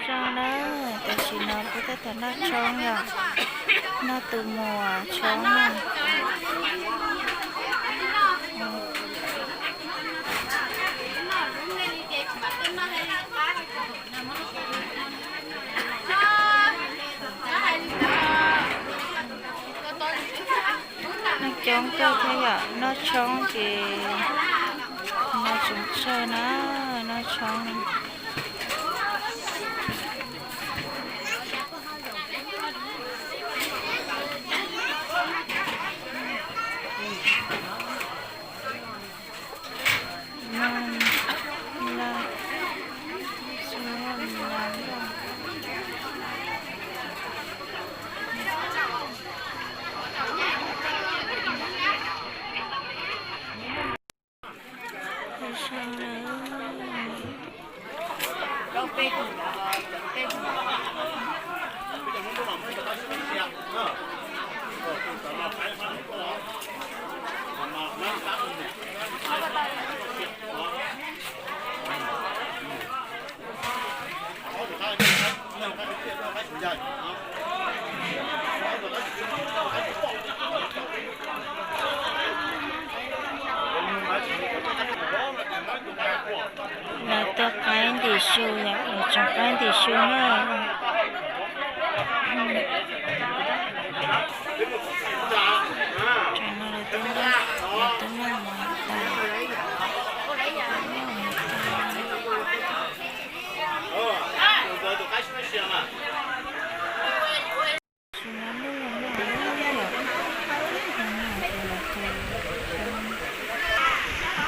Zoo na, tam sim no peb tab tom noj tshoob yom, noj tus muam tshoob na. Noj coob kawg thiab yom, noj tshoob ces no tseem tsawg na, noj tshoob no. Lawv tuaj qaib ntim su yom, lawv tseem qaib ntim su na. Tsam no lawv twb noj, lawv twb noj mov tas, noj mov tas. Tam sim no lub los noj lawm, los noj ces lawv tus,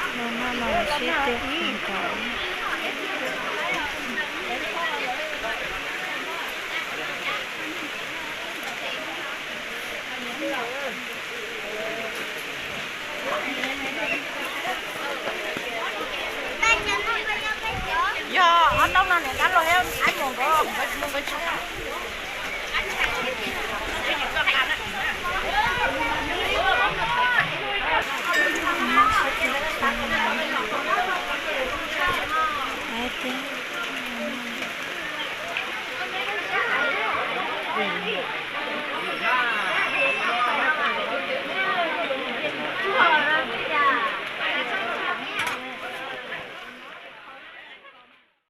los noj no lawv siab tiag nkaus. Yog ob tog no niam tab los thiab, ib mus nkawd, mus nkawd tsis tau. Ais tias